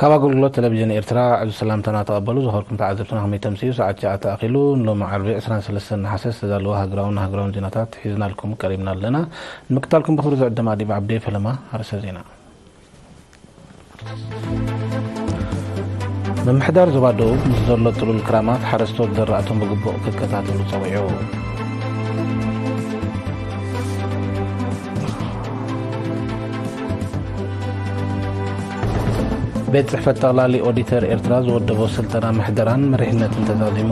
ካብ ኣገልግሎት ቴሌቪዥን ኤርትራ ዕዙዝ ሰላምታና ተቐበሉ። ዝኸበርኩም ተዓዘብትና፣ ከመይ ተምስዩ? ሰዓት ትሽዓተ ኣኺሉ። ንሎሚ ዓርቢ ዕስራን ሰለስተን ነሓሰ ዝተዳለወ ሃገራውን ሃገራውን ዜናታት ሒዝናልኩም ቀሪብና ኣለና። ንምክታልኩም ብኽብሪ ዝዕድም ኣዲብ ዓብደይ። ፈለማ ኣርእስተ ዜና። ምምሕዳር ዞባ ደቡብ ምስ ዘሎ ጥሉል ክራማት ሓረስቶት ዘራእቶም ብግቡእ ክከታተሉ ጸዊዑ። ቤት ጽሕፈት ጠቕላሊ ኦዲተር ኤርትራ ዝወደቦ ስልጠና ምሕደራን መሪሕነትን ተዛዚሙ።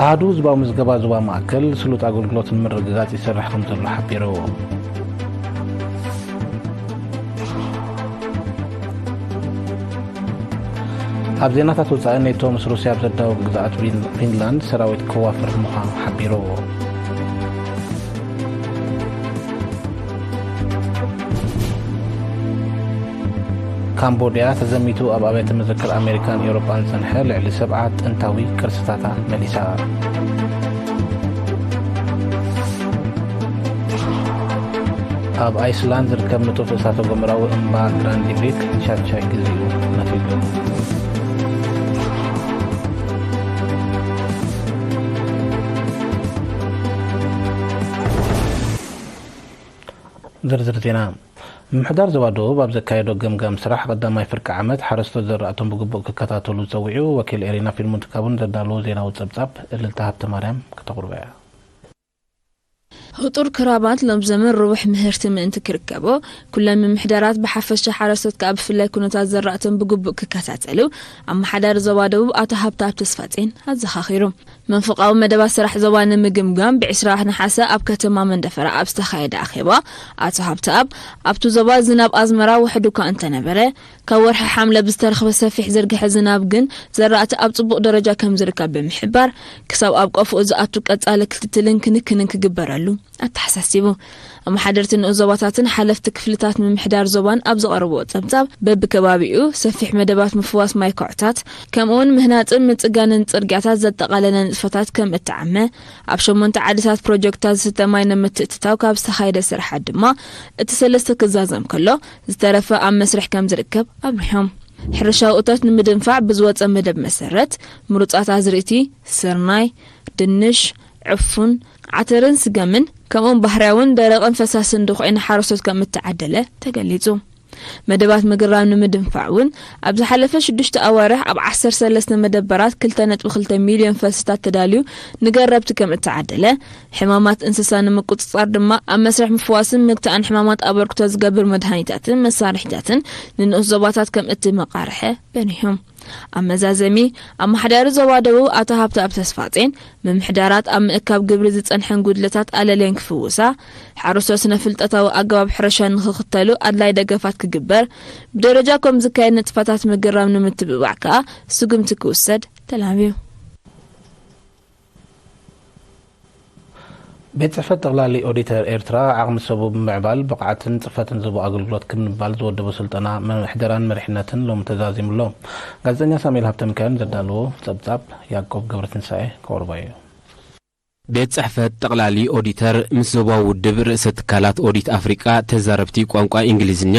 ኣሃዱ ህዝባዊ ምዝገባ ዞባ ማእከል ስሉጥ ኣገልግሎት ንምርግጋጽ ይሰርሕ ከም ዘሎ ሓቢሩ። ኣብ ዜናታት ወጻኢ፣ ኔቶ ምስ ሩስያ ኣብ ዘዳውብ ግዝኣት ፊን-፣ ፊንላንድ ሰራዊት ከዋፍር ምዃኑ ሓቢሩ። ካምቦድያ ተዘሚቱ ኣብ ኣብያተ መዘክር ኣሜሪካን ኤውሮጳን ዝጸንሐ ልዕሊ ሰብዓ ጥንታዊ ቅርስታታ መሊሳ። ኣብ ኣይስላንድ ዝርከብ ንጡፍ እሳተ ጎመራዊ እምባ ግራንዲብሪክ ሻድሻይ ግዜኡ ነፊጉ። ዝርዝር ዜና። ምምሕዳር ዞባ ደቡብ ኣብ ዘካየዶ ገምጋም ስራሕ ቀዳማይ ፍርቂ ዓመት ሓረስቶት ዘራእቶም ብግቡእ ክከታተሉ ጸዊዑ። ወኪል ኤሪና ፊልሞን ትካቡን ዘዳለዎ ዜናዊ ጸብጻብ እልልታ ሃብተማርያም ከተቕርቦ እያ። ህጡር ክራማት ሎም ዘመን ርቡሕ ምህርቲ ምእንቲ ክርከቦ፣ ኩለን ምምሕዳራት ብሓፈሻ ሓረስቶት ከኣ ብፍላይ ኩነታት ዘራእቶም ብግቡእ ክከታተሉ ኣመሓዳሪ ዞባ ደቡብ ኣቶ ሃብተኣብ ተስፋጼን ኣዘኻኺሩ። መንፈቓዊ መደባት ስራሕ ዞባ ንምግምጋም ብዕስራ ነሓሰ ኣብ ከተማ መንደፈራ ኣብ ዝተኻየደ ኣኼባ፣ ኣቶ ሃብተኣብ ኣብቲ ዞባ ዝናብ ኣዝመራ ውሑድ እኳ እንተነበረ፣ ካብ ወርሒ ሓምለ ብዝተረኽበ ሰፊሕ ዝርግሐ ዝናብ ግን ዘራእቲ ኣብ ጽቡቕ ደረጃ ከም ዝርከብ ብምሕባር፣ ክሳብ ኣብ ቀፎኡ ዝኣቱ ቀጻሊ ክትትልን ክንክንን ክግበረሉ ኣተሓሳሲቡ። ኣመሓደርቲ ንኡስ ዞባታትን ሓለፍቲ ክፍልታት ምምሕዳር ዞባን ኣብ ዘቐረብዎ ጸብጻብ፣ በብከባቢኡ ሰፊሕ መደባት ምፍዋስ ማይ ከውሕታት፣ ከምኡውን ምህናጽን ምጽጋንን ጽርግያታት ዘጠቓለለ ንጥፈታት ከም እተዓመ፣ ኣብ ሸሞንተ ዓድታት ፕሮጀክትታት ዝስተ ማይ ንምትእትታው ካብ ዝተኻየደ ስራሓት ድማ እቲ ሰለስተ ክዛዘም ከሎ፣ ዝተረፈ ኣብ መስርሕ ከም ዝርከብ ኣብሪሆም። ሕርሻዊ እቶት ንምድንፋዕ ብዝወጸ መደብ መሰረት፣ ምሩጻት ኣዝርእቲ፣ ስርናይ፣ ድንሽ፣ ዕፉን፣ ዓተርን ስገምን፣ ከምኡውን ባህርያውን ደረቕን ፈሳስን ድኹዒ ንሓረስቶት ከም እተዓደለ ተገሊጹ። መደባት ምግራም ንምድንፋዕ እውን፣ ኣብ ዝሓለፈ ሽዱሽተ ኣዋርሕ ኣብ ዓሰርተ ሰለስተ መደበራት ክልተ ነጥቢ ክልተ ሚልዮን ፈልስታት ተዳልዩ ንገረብቲ ከም እተዓደለ፣ ሕማማት እንስሳ ንምቁጽጻር ድማ ኣብ መስርሕ ምፍዋስን ምግታእን ሕማማት ኣበርክቶ ዝገብር መድሃኒታትን መሳርሒታትን ንንኡስ ዞባታት ከም እተመቓርሐ በኒሆም። ኣብ መዛዘሚ፣ ኣመሓዳሪ ዞባ ደቡብ ኣቶ ሃብተኣብ ተስፋጼን፣ ምምሕዳራት ኣብ ምእካብ ግብሪ ዝጸንሐን ጉድለታት ኣለልየን ክፍውሳ፣ ሓረስቶት ስነ ፍልጠታዊ ኣገባብ ሕርሻ ንኽኽተሉ ኣድላይ ደገፋት ክግበር፣ ብደረጃ ኮም ዝካየድ ንጥፈታት ምግራም ንምትብባዕ ከኣ ስጉምቲ ክውሰድ ተላብዩ። ቤት ጽሕፈት ጠቕላሊ ኦዲተር ኤርትራ ዓቕሚ ሰቡ ብምምዕባል ብቕዓትን ጽፈትን ዝህቦ ኣገልግሎት ክምንባል ዝወደቦ ስልጠና ምሕደራን መሪሕነትን ሎሚ ተዛዚሙ ኣሎ። ጋዜጠኛ ሳሙኤል ሃብተሚካኤል ዘዳለዎ ጸብጻብ ያዕቆብ ገብረትንሳኤ ከቕርቦ እዩ። ቤት ጽሕፈት ጠቕላሊ ኦዲተር ምስ ዞባዊ ውድብ ርእሰ ትካላት ኦዲት ኣፍሪቃ ተዛረብቲ ቋንቋ እንግሊዝኛ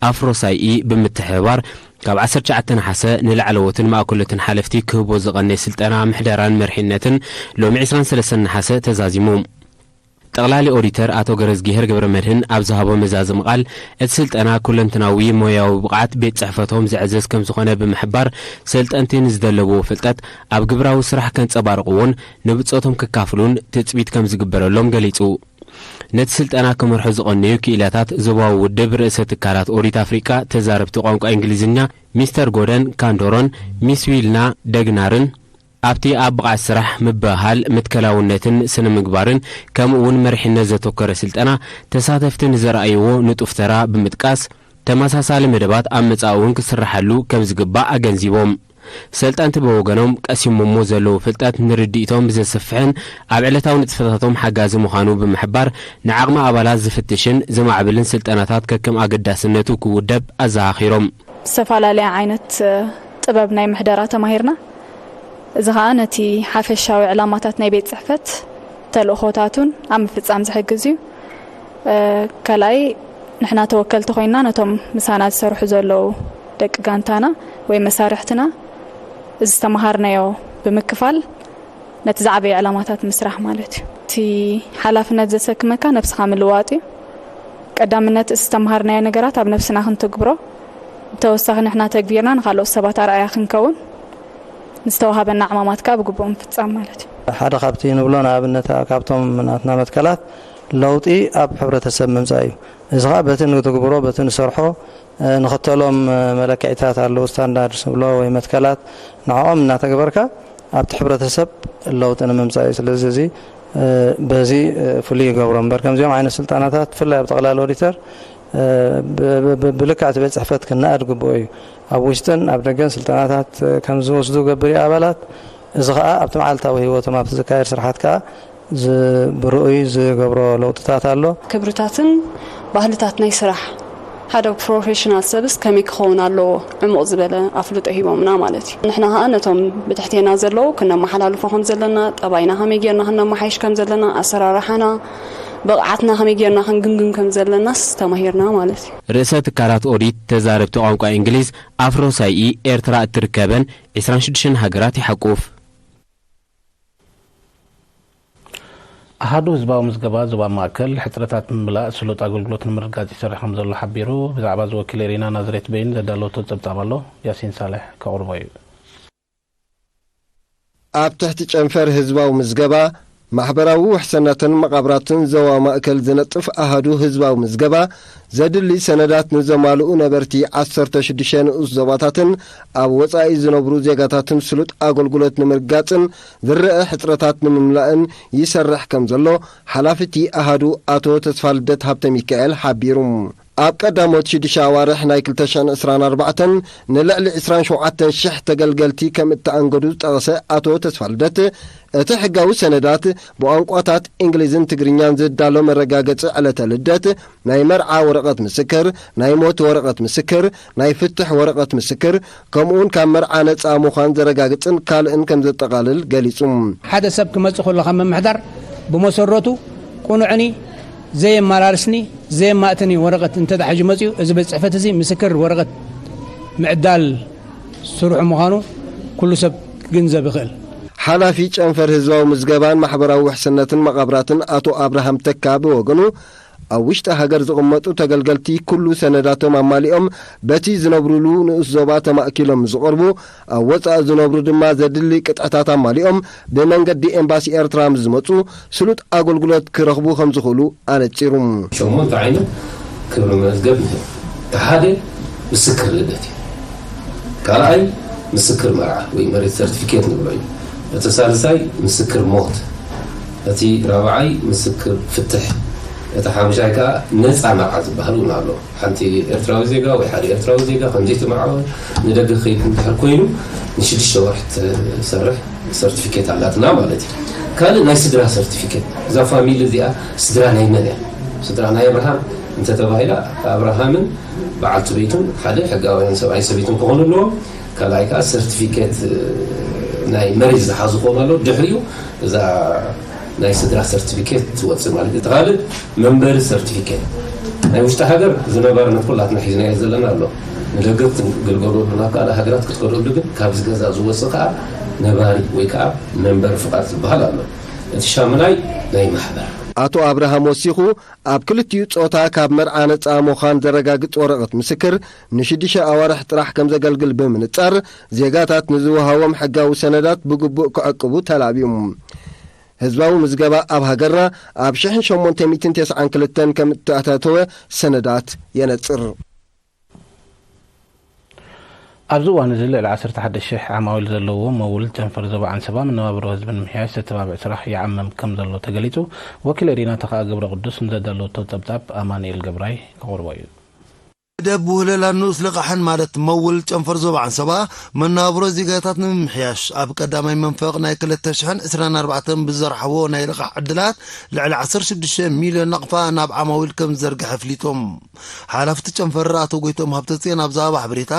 ኣፍሮሳይኢ ብምትሕብባር ካብ ዓሰርተ ትሽዓተ ነሓሰ ንላዕለዎትን ማእከሎትን ሓለፍቲ ክህቦ ዝቐነየ ስልጠና ምሕደራን መርሒነትን ሎሚ ዕስራን ሰለስተን ነሓሰ ተዛዚሙ። ጠቕላሊ ኦዲተር ኣቶ ገረዝጊሄር ገብረመድህን ኣብ ዝሃቦ መዛዘሚ ቃል፣ እቲ ስልጠና ኩለንትናዊ ሞያዊ ብቕዓት ቤት ጽሕፈቶም ዘዕዘዝ ከም ዝኾነ ብምሕባር፣ ሰልጠንቲ ንዝደለብዎ ፍልጠት ኣብ ግብራዊ ስራሕ ከንጸባርቕዎን ንብጾቶም ከካፍሉን ትጽቢት ከም ዝግበረሎም ገሊጹ። ነቲ ስልጠና ክመርሑ ዝቐነዩ ክኢላታት ዞባዊ ውድብ ርእሰ ትካላት ኦዲት ኣፍሪቃ ተዛረብቲ ቋንቋ እንግሊዝኛ ሚስተር ጎደን ካንዶሮን ሚስ ዊልና ደግናርን፣ ኣብቲ ኣብ ብቕዓት ስራሕ ምብህሃል፣ መትከላውነትን ስነ ምግባርን ከምኡ እውን መሪሕነት ዘተኮረ ስልጠና ተሳተፍቲ ንዘርኣይዎ ንጡፍ ተራ ብምጥቃስ፣ ተመሳሳሊ መደባት ኣብ መጻኢ እውን ክስርሓሉ ከም ዝግባእ ኣገንዚቦም። ሰልጠንቲ ብወገኖም ቀሲሞሞ ዘለዉ ፍልጠት ንርድኢቶም ብዘስፍሕን ኣብ ዕለታዊ ንጥፈታቶም ሓጋዚ ምዃኑ ብምሕባር፣ ንዓቕሚ ኣባላት ዝፍትሽን ዘማዕብልን ስልጠናታት ከከም ኣገዳስነቱ ክውደብ ኣዘኻኺሮም። ዝተፈላለያ ዓይነት ጥበብ ናይ ምሕደራ ተማሂርና። እዚ ኸኣ ነቲ ሓፈሻዊ ዕላማታት ናይ ቤት ጽሕፈት ተልእኾታቱን ኣብ ምፍጻም ዝሕግዝ እዩ። እ፣ ካልኣይ፣ ንሕና ተወከልቲ ኮይና ነቶም ምሳና ዝሰርሑ ዘለዉ ደቂ ጋንታና ወይ መሳርሕትና እዚ ዝተመሃርናዮ ብምክፋል ነቲ ዝዓበየ ዕላማታት ምስራሕ ማለት እዩ። እቲ ሓላፍነት ዘሰክመካ ነብስኻ ምልዋጥ እዩ። ቀዳምነት እዚ ዝተምሃርናዮ ነገራት ኣብ ነብስና ክንትግብሮ፣ ብተወሳኺ ንሕና ተግቢርና ንኻልኦት ሰባት ኣርኣያ ክንከውን፣ ዝተዋሃበና ዕማማት ከኣ ብግቡእ ምፍጻም ማለት እዩ። ሓደ ካብቲ ንብሎ ንኣብነት ካብቶም ናትና መትከላት ለውጢ ኣብ ሕብረተሰብ ምምጻእ እዩ። እዚ ኸኣ በቲ ንትግብሮ፣ በቲ ንሰርሖ፣ እ፣ ንኽተሎም፣ እ፣ መለክዒታት ኣለዉ፣ ስታንዳርድስ ንብሎ ወይ መትከላት፣ ንዕኦም እናተግበርካ ኣብቲ ሕብረተሰብ ለውጢ ንምምጻእ እዩ። ስለዚ እዚ፣ እ፣ በዚ፣ እ፣ ፍሉይ ይገብሮ እምበር ከምዚኦም ዓይነት ስልጠናታት ብፍላይ ኣብ ጠቕላላ ኦዲተር፣ እ፣ ብ-፣ ብ-፣ ብ-፣ ብልክዕ እቲ ቤት ጽሕፈት ክነኣድ ግብኦ እዩ። ኣብ ውሽጥን ኣብ ደገን ስልጠናታት፣ እ፣ ከም ዝወስዱ ገብር እዩ ኣባላት። እዚ ኸኣ ኣብቲ መዓልታዊ ህይወቶም ኣብቲ ዝካየድ ስርሓት ከኣ ዝ-፣ ብርኡይ ዝገብሮ ለውጥታት ኣሎ። ክብርታትን ባህልታት ናይ ስራሕ ሓደ ፕሮፌሽናል ሰብስ ከመይ ክኸውን ኣለዎ ዕሙቕ ዝበለ ኣፍልጦ ሂቦምና ማለት እዩ። ንሕና ኸኣ ነቶም ብትሕቴና ዘለዉ ክነመሓላልፎ ከም ዘለና፣ ጠባይና ከመይ ጌርና ክነመሓይሽ ከም ዘለና፣ ኣሰራርሓና፣ ብቕዓትና ከመይ ጌርና ክንግምግም ከም ዘለናስ ተማሂርና ማለት እዩ። ርእሰ ትካላት ኦዲት ተዛረብቲ ቋንቋ እንግሊዝ ኣፍሮ ሳይኢ ኤርትራ እትርከበን ዕስራን ሽዱሽተን ሃገራት ይሓቁፍ። ኣሃዱ ህዝባዊ ምዝገባ ዞባ ማእከል ሕጽረታት ንምምላእ ስሉጥ ኣገልግሎት ንምርግጋጽ ይሰርሕ ከም ዘሎ ሓቢሩ። ብዛዕባ እዚ ወኪል ኤሪና ናዝሬት በይን ዘዳለወቶ ጸብጻብ ኣሎ፣ ያሲን ሳልሕ ከቕርቦ እዩ። ኣብ ትሕቲ ጨንፈር ህዝባዊ ምዝገባ፣ ማሕበራዊ ውሕስነትን መቓብራትን ዞባ ማእከል ዝነጥፍ ኣሃዱ ህዝባዊ ምዝገባ፣ ዘድሊ ሰነዳት ንዘማልኡ ነበርቲ ዓሰርተ ሽዱሽተ ንኡስ ዞባታትን ኣብ ወጻኢ ዝነብሩ ዜጋታትን ስሉጥ ኣገልግሎት ንምርጋጽን ዝረአ ሕጽረታት ንምምላእን ይሰርሕ ከም ዘሎ ሓላፊ እቲ ኣሃዱ ኣቶ ተስፋልደት ሃብተሚካኤል ሓቢሩ። ኣብ ቀዳሞት ሽዱሽተ ኣዋርሕ ናይ ክልተ ሽሕን ዕስራን ኣርባዕተን ንልዕሊ ዕስራን ሸውዓተን ሽሕ ተገልገልቲ ከም እተኣንገዱ ዝጠቐሰ ኣቶ ተስፋልደት፣ እቲ ሕጋዊ ሰነዳት ብቋንቋታት እንግሊዝን ትግርኛን ዝዳሎ መረጋገጺ ዕለተ ልደት፣ ናይ መርዓ ወረቐት ምስክር፣ ናይ ሞት ወረቐት ምስክር፣ ናይ ፍትሕ ወረቐት ምስክር፣ ከምኡውን ካብ መርዓ ነጻ ምዃን ዘረጋግጽን ካልእን ከም ዘጠቓልል ገሊጹ። ሓደ ሰብ ክመጽእ ከሎ ካብ ምምሕዳር ብመሰረቱ ቅኑዕኒ ዘየመላልስኒ ዘየማእትኒ ወረቐት እንተ ደኣ ሒዙ መጺኡ፣ እዚ ቤት ጽሕፈት እዚ ምስክር ወረቐት ምዕዳል ስርሑ ምዃኑ ኩሉ ሰብ ክግንዘብ ይኽእል። ሓላፊ ጨንፈር ህዝባዊ ምዝገባን ማሕበራዊ ውሕስነትን መቓብራትን ኣቶ ኣብርሃም ተካ ብወገኑ፣ ኣብ ውሽጢ ሃገር ዝቕመጡ ተገልገልቲ ኩሉ ሰነዳቶም ኣማሊኦም በቲ ዝነብሩሉ ንኡስ ዞባ ተማእኪሎም ምስ ዝቐርቡ፣ ኣብ ወጻኢ ዝነብሩ ድማ ዘድሊ ቅጥዕታት ኣማሊኦም ብመንገዲ ኤምባሲ ኤርትራ ምስ ዝመጹ ስሉጥ ኣገልግሎት ክረኽቡ ከም ዝኽእሉ ኣነጺሩ። ሸሞንተ ዓይነት ክብሪ መዝገብ እዩ። እቲ ሓደ ምስክር ልደት እዩ። ካልኣይ ምስክር መርዓ ወይ መሬት ሰርቲፊኬት ንብሎ እዩ። እቲ ሳልሳይ ምስክር ሞት፣ እቲ ራብዓይ ምስክር ፍትሕ፣ እቲ ሓሙሻይ ከኣ ነጻ መርዓ ዝበሃል እውን ኣሎ። ሓንቲ ኤርትራዊ ዜጋ ወይ ሓደ ኤርትራዊ ዜጋ ከም ዘይተመርዓወ ንደገ ከይድ እንድሕር ኮይኑ ንሽዱሽተ ወርሒ ትሰርሕ ሰርቲፊኬት ኣላትና ማለት እዩ። ካልእ ናይ ስድራ ሰርቲፊኬት፣ እዛ ፋሚሊ እዚኣ ስድራ ናይ መን እያ? ስድራ ናይ ኣብርሃም እንተተባሂላ ኣብርሃምን በዓልቲ ቤቱን ሓደ ሕጋውያን ሰብኣይ ሰበይትን ክኾኑ ኣለዎም። ካልኣይ ከዓ ሰርቲፊኬት ናይ መሬት ዝሓዙ ክኾኑ ኣለዉ። ድሕሪኡ እዛ ናይ ስድራ ሰርቲፊኬት ትወፅእ ማለት እዩ። እቲ ካልእ መንበሪ ሰርቲፊኬት ናይ ውሽጢ ሃገር ዝነባርነት ኩላትና ሒዝናዮ ዘለና ኣሎ። ንደገ ክትግልገለሉ ናብ ካልእ ሃገራት ክትከደሉ ግን ካብዚ ገዛ ዝወፅእ ከዓ ነባሪ ወይ ከዓ መንበሪ ፍቓድ ዝበሃል ኣሎ። እቲ ሻምናይ ናይ ማሕበር። ኣቶ ኣብርሃም ወሲኹ ኣብ ክልቲኡ ጾታ ካብ መርዓ ነጻ ምዃን ዘረጋግጽ ወረቐት ምስክር ንሽዱሽተ ኣዋርሕ ጥራሕ ከም ዘገልግል ብምንጻር ዜጋታት ንዝወሃቦም ሕጋዊ ሰነዳት ብግቡእ ክዕቅቡ ተላብዩ። ህዝባዊ ምዝገባ ኣብ ሃገርና ኣብ ሽሕን ሸሞንተ ሚእትን ተስዓን ክልተን ከም እተኣታተወ ሰነዳት የነጽር። ኣብዚ እዋን እዚ ልዕሊ ዓሰርተ ሓደ ሽሕ ዓማዊል ዘለዎ መውል ጨንፈር ዞባ ዓንሰባ መነባብሮ ህዝቢ ንምሕያሽ ዘተባብዕ ስራሕ ይዓመም ከም ዘሎ ተገሊጹ። ወኪል ኤሪና ተኸኣ ገብረ ቅዱስ ንዘዳለወቶ ጸብጻብ ኣማኑኤል ገብራይ ከቕርቦ እዩ። ደብ ውህለላ ንኡስ ልቓሕን ማለት መውል ጨንፈር ዞባ ዓንሰባ መናብሮ ዜጋታት ንምምሕያሽ ኣብ ቀዳማይ መንፈቕ ናይ ክልተ ሽሕን ዕስራን ኣርባዕተን ብዘርሓዎ ናይ ልቓሕ ዕድላት ልዕሊ ዓሰርተ ሽዱሽተ ሚልዮን ናቕፋ ናብ ዓማዊል ከም ዝዘርግሐ ኣፍሊጦም። ሓላፍቲ ጨንፈር ኣቶ ጎይቶም ሃብተጽዮን ኣብ ዝሃባ ሓበሬታ፣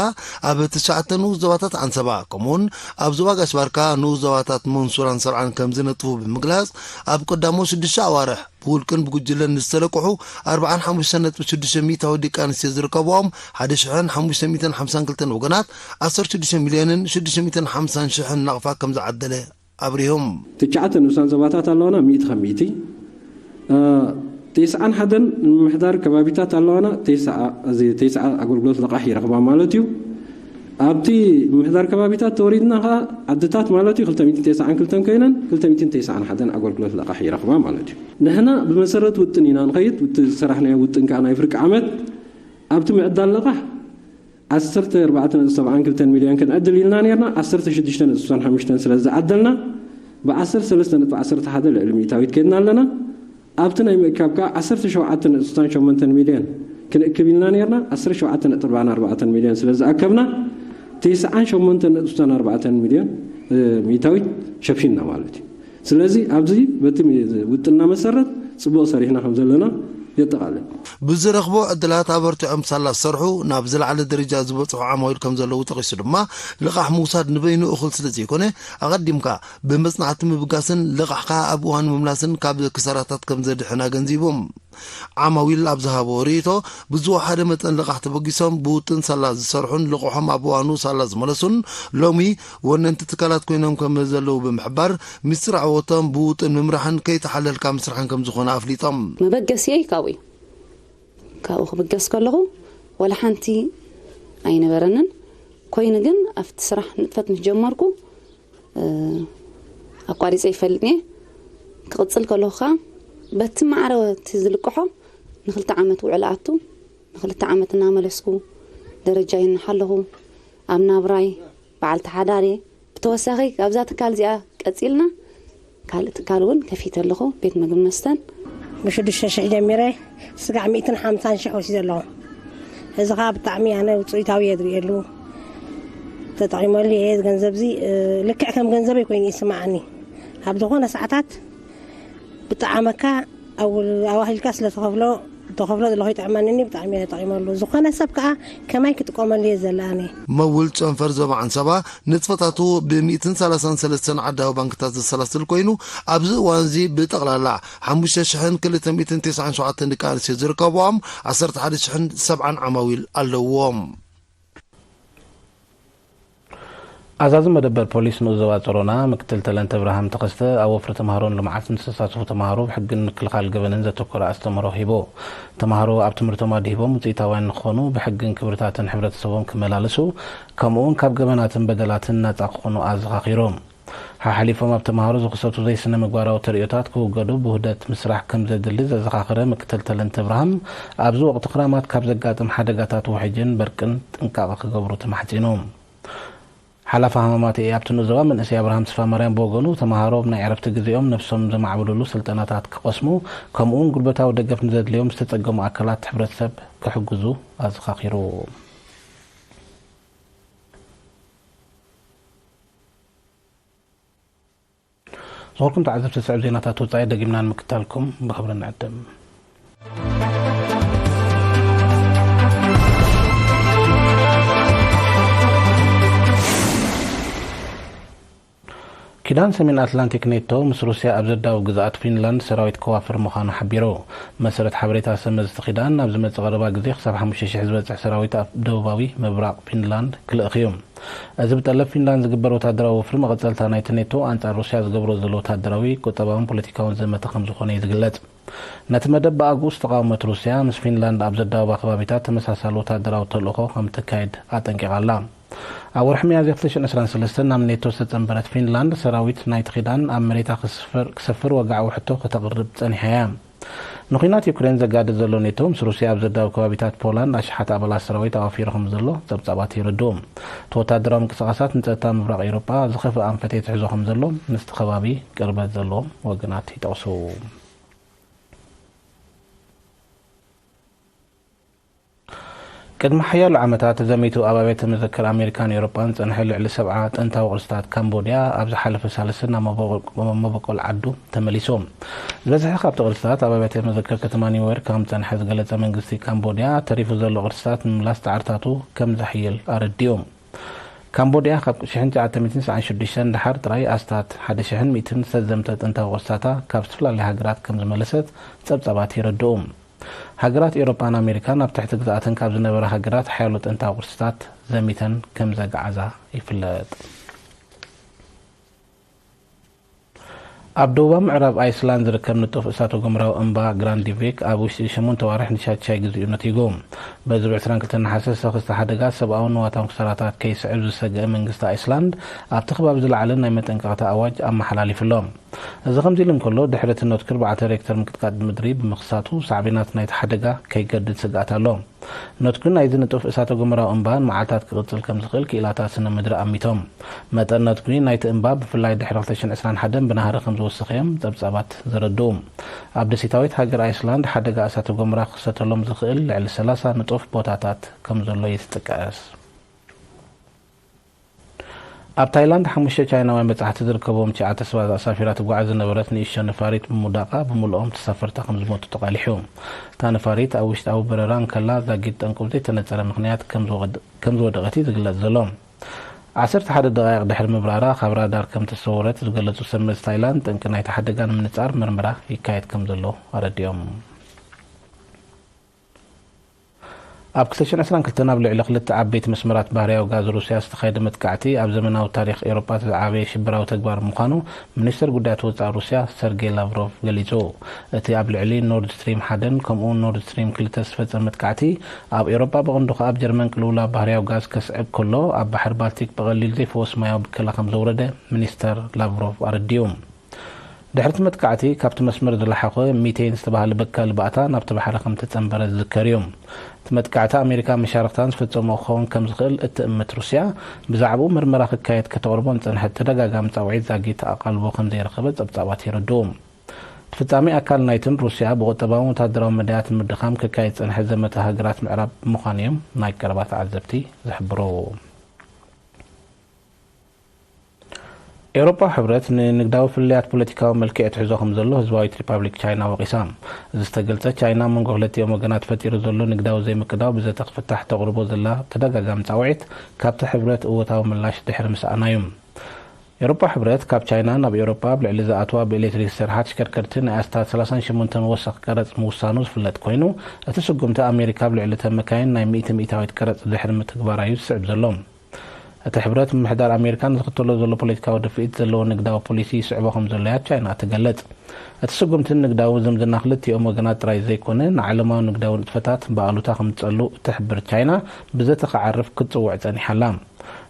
ኣብ ትሽዓተ ንኡስ ዞባታት ዓንሰባ ከምኡውን ኣብ ዞባ ጋሽ ባርካ ንኡስ ዞባታት መንሱራን ሰብዓን ከም ዝነጥፉ ብምግላጽ፣ ኣብ ቀዳሞት ሽዱሽተ ኣዋርሕ ብውልቅን ብጉጅለን ዝተለቅሑ ኣርባዓን ሓሙሽተ ነጥቢ ሽዱሽተ ሚእታዊ ደቂ ኣንስትዮ ዝርከብኦም ሓደ ሽሕን ሓሙሽተ ሚእትን ሓምሳን ክልተን ወገናት ዓሰርተ ሽዱሽተ ሚልዮንን ሽዱሽተ ሚእትን ሓምሳን ሽሕን ናቕፋ ከም ዝዓደለ ኣብሪሆም። ትሽዓተ ንኡሳን ዞባታት ኣለዋና፣ ሚእቲ ካብ ሚእቲ። እ፣ ቴስዓን ሓደን ምምሕዳር ከባቢታት ኣለዋና፣ ቴስዓ፣ እዚ ቴስዓ ኣገልግሎት ልቓሕ ይረኽባ ማለት እዩ። ኣብቲ ምምሕዳር ከባቢታት ተወሪድና ኸዓ ዓድታት ማለት እዩ፣ ክልተ ሚእትን ቴስዓን ክልተን ኮይነን፣ ክልተ ሚእትን ቴስዓን ሓደን ኣገልግሎት ልቓሕ ይረኽባ ማለት እዩ። ንሕና ብመሰረት ውጥን ኢና ንኸይድ። እቲ ዝሰራሕናዮ ውጥን ከዓ ናይ ፍርቂ ዓመት ኣብቲ ምዕዳል ልቓሕ ዓሰርተ ኣርባዕተ ነጥቢ ሰብዓን ክልተን ሚልዮን ክንዕድል ኢልና ነርና፣ ዓሰርተ ሽዱሽተ ነጥቢ ስሳን ሓሙሽተን ስለ ዝዓደልና፣ ብዓሰርተ ሰለስተ ነጥቢ ዓሰርተ ሓደ ልዕሊ ሚእታዊት ከድና ኣለና። ኣብቲ ናይ ምእካብ ከዓ ዓሰርተ ሸውዓተ ነጥቢ ስሳን ሸሞንተን ሚልዮን ክንእክብ ኢልና ነርና፣ ዓሰርተ ሸውዓተ ነጥቢ ኣርባዕተን ሚልዮን ስለ ዝኣከብና፣ ተስዓን ሸሞንተን ነጥቢ ስሳን ኣርባዕተን ሚልዮን፣ እ፣ ሚእታዊት ሸፊንና ማለት እዩ። ስለዚ ኣብዚ በቲ ውጥና መሰረት ጽቡቕ ሰሪሕና ከም ዘለና የጠቓልል። ብዝረኽቦ ዕድላት ኣበርቲዖም ሳላ ዝሰርሑ ናብ ዝለዓለ ደረጃ ዝበጽሑ ዓማዊል ከም ዘለዉ ጠቒሱ ድማ፣ ልቓሕ ምውሳድ ንበይኑ እኹል ስለ ዘይኮነ፣ ኣቐዲምካ ብመጽናዕቲ ምብጋስን ልቓሕካ ኣብ እዋኑ ምምላስን ካብ ክሳራታት ከም ዘድሕን ኣገንዚቦም። ዓማዊል ኣብ ዝሃቦ ርእይቶ፣ ብዝወሓደ መጠን ልቓሕ ተበጊሶም ብውጥን ሳላ ዝሰርሑን ልቕሖም ኣብ እዋኑ ሳላ ዝመለሱን ሎሚ ወነንቲ ትካላት ኮይኖም ከም ዘለዉ ብምሕባር፣ ምስጢር ዓወቶም ብውጥን ምምራሕን ከይተሓለልካ ምስራሕን ከም ዝኾነ ኣፍሊጦም። መበገሲየይ ካብኡ እዩ። ካብኡ ክብገስ ከለኹ ዋላ ሓንቲ ኣይነበረንን። ኮይኑ ግን ኣብቲ ስራሕ ንጥፈት ምስ ጀመርኩ፣ እ፣ ኣቋሪጸ ይፈልጥን እየ። ክቕጽል ከለኹ ኸኣ በቲ ማዕረ እቲ ዝልቅሖ ንክልተ ዓመት ውዕል ኣቱ፣ ንክልተ ዓመት እናመለስኩ ደረጃይ እናሓለኹ ኣብ ናብራይ በዓልቲ ሓዳር እየ። ብተወሳኺ ካብዛ ትካል እዚኣ ቀጺልና ካልእ ትካል እውን ከፊተ ኣለኹ፣ ቤት ምግቢ መስተን። ብሽዱሽተ ሽሕ ጀሚረ ስጋዕ ሚእትን ሓምሳን ሽሕ ወሲደ ኣለኹ። እዚ ኸዓ ብጣዕሚ ኣነ ውፅኢታዊ እየ ዝርእየሉ። ተጠቒመሉ እየ እዚ ገንዘብ እዚ፣ እ፣ ልክዕ ከም ገንዘበይ ኮይኑ ይስማዓኒ። ኣብ ዝኾነ ሰዓታት ብጣዓመካ ኣውል-፣ ኣዋሂልካ ስለ ተኸፍሎ፣ ተኸፍሎ ዘለኹ ይጥዕመኒ፣ ብጣዕሚ እየ ተጠቒመሉ። ዝኾነ ሰብ ከዓ ከማይ ክጥቀመሉ እየ ዘለኣኒ። መውል ጨንፈር ዞባ ዓንሰባ ንጥፈታቱ ብሚእትን ሰላሳን ሰለስተን ዓዳዊ ባንክታት ዘሰላስል ኮይኑ፣ ኣብዚ እዋን እዚ ብጠቕላላ ሓሙሽተ ሽሕን ክልተ ሚእትን ተስዓን ሸውዓተን ደቂ ኣንስትዮ ዝርከብኦም ዓሰርተ ሓደ ሽሕን ሰብዓን ዓማዊል ኣለዎም። ኣዛዚ መደበር ፖሊስ ንኡስ ዞባ ጾሮና ምክትል ተለንተ ብርሃም ተኸስተ፣ ኣብ ወፍሪ ተምሃሮን ልምዓትን ዝተሳተፉ ተምሃሮ ብሕግን ምክልኻል ገበንን ዘተኮረ ኣስተምህሮ ሂቡ። ተምሃሮ ኣብ ትምህርቶም ኣድሂቦም ውፅኢታውያን ንክኾኑ፣ ብሕግን ክብርታትን ሕብረተሰቦም ክመላለሱ፣ ከምኡውን ካብ ገበናትን በደላትን ናፃ ክኾኑ ኣዘኻኺሩ። ሓሓሊፎም ኣብ ተምሃሮ ዝኽሰቱ ዘይስነ ምግባራዊ ተርእዮታት ክውገዱ ብውህደት ምስራሕ ከም ዘድሊ ዘዘኻኸረ ምክትል ተለንተ ብርሃም፣ ኣብዚ ወቕቲ ክራማት ካብ ዘጋጥም ሓደጋታት ውሕጅን በርቅን ጥንቃቐ ክገብሩ ተማሕጺኑ። ሓላፊ ሃማማት ኤ ኣብቲ ንኡስ ዞባ መንእሰይ ኣብርሃም ተስፋማርያም ብወገኑ፣ ተምሃሮ ኣብ ናይ ዕረፍቲ ግዜኦም ነብሶም ዘማዕብልሉ ስልጠናታት ክቐስሙ፣ ከምኡውን ጉልበታዊ ደገፍ ንዘድልዮም ዝተጸገሙ ኣካላት ሕብረተሰብ ክሕግዙ ኣዘኻኺሩ። ዝኾንኩም ተዓዘብቲ፣ ዝስዕብ ዜናታት ወጻኢ ደጊምና ንምክታልኩም ብኽብሪ ንዕድም። ኪዳን ሰሜን ኣትላንቲክ ኔቶ ምስ ሩስያ ኣብ ዘዳውብ ግዝኣት ፊንላንድ ሰራዊት ከዋፍር ምዃኑ ሓቢሩ። መሰረት ሓበሬታ ሰመዝቲ ኪዳን፣ ኣብ ዝመጽእ ቀረባ ግዜ ክሳብ ሓሙሽተ ሽሕ ዝበጽሕ ሰራዊት ኣብ ደቡባዊ ምብራቕ ፊንላንድ ክልእኽ እዩ። እዚ ብጠለብ ፊንላንድ ዝግበር ወታደራዊ ወፍሪ መቐጸልታ ናይቲ ኔቶ ኣንጻር ሩስያ ዝገብሮ ዘሎ ወታደራዊ፣ ቁጠባውን ፖለቲካውን ዘመተ ከም ዝኾነ እዩ ዝግለጽ። ነቲ መደብ ብኣግኡ ዝተቓወመት ሩስያ፣ ምስ ፊንላንድ ኣብ ዘዳወባ ከባቢታት ተመሳሳሊ ወታደራዊ ተልእኾ ከም እተካይድ ኣጠንቂቓ ኣላ። ኣብ ወርሒ ሚያዝያ ክልተ ሽሕን ዕስራን ሰለስተን ናብ ኔቶ ዝተጸንበረት ፊንላንድ፣ ሰራዊት ናይቲ ኪዳን ኣብ መሬታ ክስፍር፣ ክሰፍር ወግዓዊ ሕቶ ከተቕርብ ጸኒሓ እያ። ንኲናት ዩክሬን ዘጋድድ ዘሎ ኔቶ፣ ምስ ሩስያ ኣብ ዘዳወብ ከባቢታት ፖላንድ ኣሽሓት ኣባላት ሰራዊት ኣዋፊሩ ከም ዘሎ ጸብጻባት የረድኡ። እቲ ወታደራዊ ምንቅስቓሳት ንጸጥታ ምብራቕ ኤውሮጳ ዝኸፍእ ኣንፈት የትሕዞ ከም ዘሎ ምስቲ ከባቢ ቅርበት ዘለዎም ወገናት ይጠቕሱ። ቅድሚ ሓያሎ ዓመታት ተዘሚቱ ኣብ ኣብያተ መዘክር ኣሜሪካን ኤውሮጳን ዝጸንሐ ልዕሊ ሰብዓ ጥንታዊ ቅርስታት ካምቦድያ፣ ኣብ ዝሓለፈ ሳልስቲ ናብ መበቆ-፣ መበቆል ዓዱ ተመሊሱ። ዝበዝሐ ካብቲ ቅርስታት ኣብ ኣብያተ መዘክር ከተማ ኒውዮርክ ከም ዝጸንሐ ዝገለጸ መንግስቲ ካምቦድያ፣ ተሪፉ ዘሎ ቅርስታት ንምምላስ ጻዕርታቱ ከም ዘሕይል ኣረዲኡ። ካምቦድያ ካብ ሽሕን ትሽዓተ ሚእትን ሰዓን ሽዱሽተን ደሓር ጥራይ ኣስታት ሓደ ሽሕን ሚእትን ዝተዘምተ ጥንታዊ ቅርስታታ ካብ ዝተፈላለያ ሃገራት ከም ዝመለሰት ጸብጻባት የረድኡ። ሃገራት ኤውሮጳን ኣሜሪካን ኣብ ትሕቲ ግዝኣተን ካብ ዝነበራ ሃገራት ሓያሎ ጥንታዊ ቅርስታት ዘሚተን ከም ዘገዓዛ ይፍለጥ። ኣብ ደቡባዊ ምዕራብ ኣይስላንድ ዝርከብ ንጡፍ እሳተ ጎመራዊ እምባ ግራንዲቪክ ኣብ ውሽጢ ሸሞንተ ኣዋርሕ ንሻድሻይ ግዜኡ ነቲጉ። በዚ ብ ዕስራን ክልተን ነሓሰ ዝተኸስተ ሓደጋ ሰብኣውን ንዋታውን ክሳራታት ከይስዕብ ዝሰግአ መንግስቲ ኣይስላንድ፣ ኣብቲ ከባቢ ዝለዓለ ናይ መጠንቀቕታ ኣዋጅ ኣመሓላሊፉ ኣሎ። እዚ ከምዚ ኢሉ እንከሎ፣ ድሕሪ እቲ ኖትክ ኣርባዕተ ሬክተር ምንቅጥቃጥ ምድሪ ብምኽሳቱ፣ ሳዕቤናት ናይቲ ሓደጋ ከይገድድ ስግኣት ኣሎ። ኖትኩን ናይዚ ንጡፍ እሳተ ጎመራዊ እምባ ንመዓልታት ክቕጽል ከም ዝኽእል ክኢላታት ስነ ምድሪ ኣሚቶም። መጠን ኖትኩኒ ናይቲ እምባ፣ ብፍላይ ድሕሪ ክልተ ሽሕን ዕስራን ሓደን ብናህሪ ከም ዝወሰኸ እዮም ጸብጻባት ዘረድኡ። ኣብ ደሴታዊት ሃገር ኣይስላንድ ሓደጋ እሳተ ጎመራ ክኽሰተሎም ዝኽእል ልዕሊ ሰላሳ ንጡፍ ቦታታት ከም ዘሎ ይትጥቀስ። ኣብ ታይላንድ ሓሙሽተ ቻይናውያን በጻሕቲ ዝርከብዎም ትሽዓተ ሰባት ኣሳፊራ ትጓዓዝ ዝነበረት ንእሽቶ ነፋሪት ብምውዳቓ ብምልኦም ተሳፈርታ ከም ዝሞቱ ተቓሊሑ። እታ ነፋሪት ኣብ ውሽጣዊ በረራ እንከላ ዛጊት ጠንቁ ብዘይተነጸረ ምኽንያት ከም ዝወድ-፣ ከም ዝወደቐት እዩ ዝግለጽ ዘሎ። ዓሰርተ ሓደ ደቓይቕ ድሕሪ ምብራራ ካብ ራዳር ከም ተሰወረት ዝገለጹ ሰብ መዚ ታይላንድ፣ ጠንቂ ናይቲ ሓደጋ ንምንጻር መርመራ ይካየድ ከም ዘሎ ኣረዲኦም። ኣብ ክልተ ሽሕን ዕስራን ክልተን ኣብ ልዕሊ ክልተ ዓበይቲ መስመራት ባህርያዊ ጋዝ ሩስያ ዝተኻየደ መጥቃዕቲ፣ ኣብ ዘመናዊ ታሪኽ ኤውሮጳ እቲ ዝዓበየ ሽበራዊ ተግባር ምዃኑ ሚኒስተር ጉዳያት ወጻኢ ሩስያ ሰርጌይ ላቭሮቭ ገሊጹ። እቲ ኣብ ልዕሊ ኖርድ ስትሪም ሓደን ከምኡ ኖርድ ስትሪም ክልተ ዝተፈጸመ መጥቃዕቲ፣ ኣብ ኤውሮጳ ብቐንዱ ከኣ ኣብ ጀርመን ቅልውላው ባህርያዊ ጋዝ ከስዕብ ከሎ፣ ኣብ ባሕሪ ባልቲክ ብቐሊል ዘይፍወስ ማያዊ ብከላ ከም ዘውረደ ሚኒስተር ላቭሮቭ ኣረዲኡ። ድሕሪ እቲ መጥቃዕቲ፣ ካብቲ መስመር ዝለሓኾ ሚቴን ዝተባህለ በካሊ ባእታ ናብቲ ባሕሪ ከም ተጸንበረ ዝዝከር እዩ። እቲ መጥቃዕቲ ኣሜሪካን መሻርኽታን ዝፈጸሞ ክኸውን ከም ዝኽእል እትእምት ሩስያ፣ ብዛዕባኡ መርመራ ክካየድ ከተቕርቦ ዝጸንሐት ተደጋጋሚ ጻውዒት ዛጊት ኣቓልቦ ከም ዘይረኸበ ጸብጻባት የረድኡ። እቲ ፍጻሜ ኣካል ናይትን ሩስያ ብቁጠባውን ወተሃደራውን መዳያት ንምድኻም ክካየድ ዝጸንሐ ዘመተ ሃገራት ምዕራብ ምዃኑ እዮም ናይ ቀረባ ተዓዘብቲ ዝሕብሩ። ኤውሮጳዊ ሕብረት ንንግዳዊ ፍልልያት ፖለቲካዊ መልክዕ ትሕዞ ከም ዘሎ ህዝባዊት ሪፓብሊክ ቻይና ወቒሳ። እዚ ዝተገልጸ፣ ቻይና ኣብ መንጎ ክልቲኦም ወገናት ፈጢሩ ዘሎ ንግዳዊ ዘይምቅዳው ብዘተ ክፍታሕ ተቕርቦ ዘላ ተደጋጋሚ ጻውዒት፣ ካብቲ ሕብረት እወታዊ ምላሽ ድሕሪ ምስኣና እዩ። ኤውሮጳዊ ሕብረት ካብ ቻይና ናብ ኤውሮጳ ኣብ ልዕሊ ዝኣትዋ ብኤሌክትሪክ ዝሰርሓ ተሽከርከርቲ ናይ ኣስታት ሰላሳን ሸሞንተን ወሰኽ ቀረጽ ምውሳኑ ዝፍለጥ ኮይኑ፣ እቲ ስጉምቲ ኣሜሪካ ኣብ ልዕሊ እተን መካይን ናይ ሚእቲ ሚእታዊት ቀረጽ ድሕሪ ምትግባራ እዩ ዝስዕብ ዘሎ። እቲ ሕብረት፣ ምምሕዳር ኣሜሪካ ንዝኽተሎ ዘሎ ፖለቲካዊ ድፍኢት ዘለዎ ንግዳዊ ፖሊሲ ይስዕቦ ከም ዘሎ እያ ቻይና ትገልጽ። እቲ ስጉምቲ ንግዳዊ ዝምድና ክልቲኦም ወገናት ጥራይ ዘይኮነ፣ ንዓለማዊ ንግዳዊ ንጥፈታት ብኣሉታ ከም ዝጸሉ እትሕብር ቻይና፣ ብዘተ ክዓርፍ ክትጽውዕ ጸኒሓ ኣላ።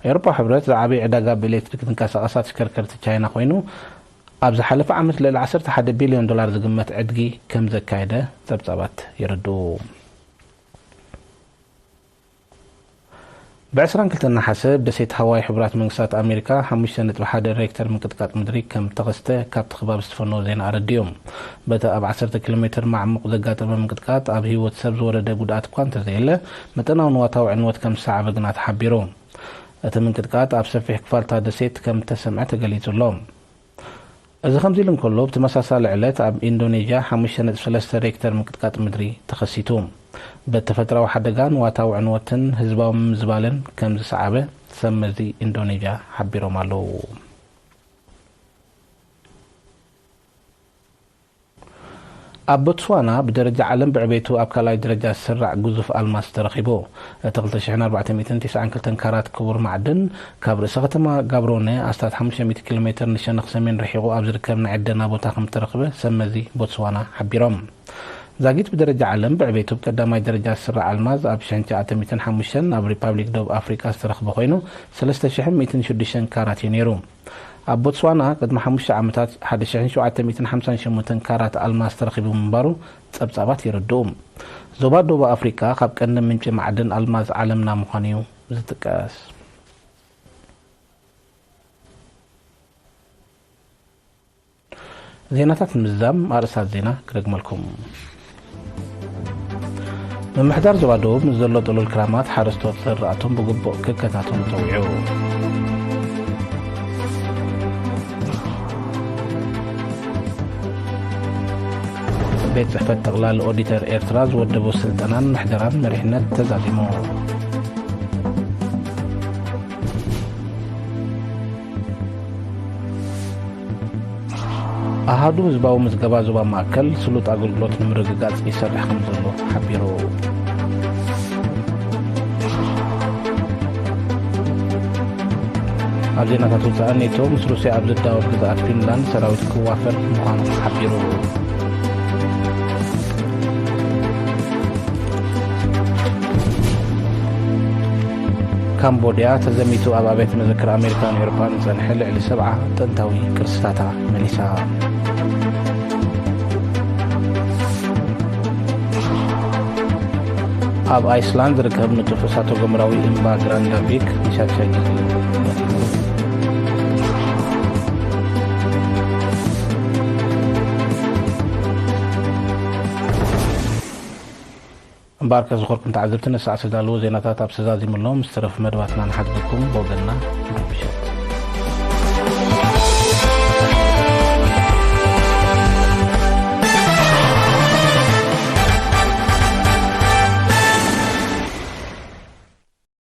ኤውሮጳ ሕብረት ዝዓበየ ዕዳጋ ብኤሌክትሪክ ዝንቀሳቐሳ ተሽከርከርቲ ቻይና ኮይኑ፣ ኣብ ዝሓለፈ ዓመት ልዕሊ ዓሰርተ ሓደ ቢልዮን ዶላር ዝግመት ዕድጊ ከም ዘካየደ ጸብጻባት የረድኡ። ብ ዕስራን ክልተን ነሓሰ፣ ደሴት ሃዋይ ሕቡራት መንግስታት ኣሜሪካ ሓሙሽተ ነጥቢ ሓደ ሬክተር ምንቅጥቃጥ ምድሪ ከም ተኸስተ ካብቲ ከባቢ ዝተፈነወ ዜና ኣረዲኡ። በቲ ኣብ ዓሰርተ ኪሎ ሜትር ማዕሙቕ ዘጋጠመ ምንቅጥቃጥ ኣብ ህይወት ሰብ ዝወረደ ጉድኣት እኳ እንተዘየለ፣ መጠናዊ ንዋታዊ ዕንወት ከም ዝሰዓበ ግና ተሓቢሩ። እቲ ምንቅጥቃጥ ኣብ ሰፊሕ ክፋልታ ደሴት ከም እተሰምዐ ተገሊጹ ኣሎ። እዚ ከምዚ ኢሉ እንከሎ፣ ብተመሳሳሊ ዕለት ኣብ ኢንዶኔዥያ ሓሙሽተ ነጥቢ ሰለስተ ሬክተር ምንቅጥቃጥ ምድሪ ተኸሲቱ። በቲ ተፈጥሮኣዊ ሓደጋ ንዋታዊ ዕንወትን ህዝባዊ ምምዝባልን ከም ዝሰዓበ ሰብ መዚ ኢንዶኔዥያ ሓቢሮም ኣለዉ። ኣብ ቦትስዋና ብደረጃ ዓለም ብዕቤቱ ኣብ ካልኣይ ደረጃ ዝስራዕ ግዙፍ ኣልማዝ ተረኺቡ። እቲ ክልተ ሽሕን ኣርባዕተ ሚእትን ተስዓን ክልተን ካራት ክቡር ማዕድን፣ ካብ ርእሰ ከተማ ጋብሮነ ኣስታት ሓሙሽተ ሚእቲ ኪሎ ሜትር ንሸነኽ ሰሜን ርሒቑ ኣብ ዝርከብ ናይ ዕደና ቦታ ከም ዝተረኽበ ሰብ መዚ ቦትስዋና ሓቢሮም። ዛጊት ብደረጃ ዓለም ብዕቤቱ ብቀዳማይ ደረጃ ዝስራዕ ኣልማዝ ኣብ ሽሕን ትሽዓተ ሚእትን ሓሙሽተን ኣብ ሪፓብሊክ ደቡብ ኣፍሪቃ ዝተረኽበ ኮይኑ፣ ሰለስተ ሽሕን ሚእትን ሽዱሽተን ካራት እዩ ነይሩ። ኣብ ቦትስዋና ቅድሚ ሓሙሽተ ዓመታት ሓደ ሽሕን ሸውዓተ ሚእትን ሓምሳን ሸሞንተን ካራት ኣልማዝ ተረኺቡ ምንባሩ ጸብጻባት የረድኡ። ዞባ ደቡብ ኣፍሪቃ ካብ ቀንዲ ምንጪ ማዕድን ኣልማዝ ዓለምና ምዃኑ እዩ ዝጥቀስ። ዜናታት ምዝዛም ኣርእስታት ዜና ክደግመልኩም። ምምሕዳር ዞባ ደቡብ ምስ ዘሎ ጥሉል ክራማት ሓረስቶት ዝራእቶም ብግቡእ ክከታተሉ ተዊዑ። ቤት ጽሕፈት ጠቕላል ኦዲተር ኤርትራ ዝወደቦ ስልጠናን ምሕደራን መሪሕነት ተዛዚሙ። ኣሃዱ ህዝባዊ ምዝገባ ዞባ ማእከል ስሉጥ ኣገልግሎት ንምርግጋጽ ይሰርሕ ከም ዘሎ ሓቢሩ። ኣብ ዜናታት ወጻኢ፣ ኔቶ ምስ ሩስያ ኣብ ዝዳወብ ግዝኣት ፊንላንድ ሰራዊት ክዋፈር ምዃኑ ሓቢሩ። ካምቦድያ ተዘሚቱ ኣብ ኣብያተ መዘክር ኣሜሪካን ኤውሮጳን ዝጸንሐ ልዕሊ ሰብዓ ጥንታዊ ቅርስታታ መሊሳ። ኣብ ኣይስላንድ ዝርከብ ንጡፍ እሳተ ገሞራዊ እምባ ግራንዳቪክ ንሻድሻይ ግዜ መቲቱ። እምበኣርከ፣ ዝኸበርኩም ተዓዘብቲ፣ ንሰዓት ዝተዳለዉ ዜናታት ኣብ ሰዛዚሙ ኣሎ። ምስ ተረፉ መደባትና ንሓግዘኩም፣ ብወገንና ምሸት።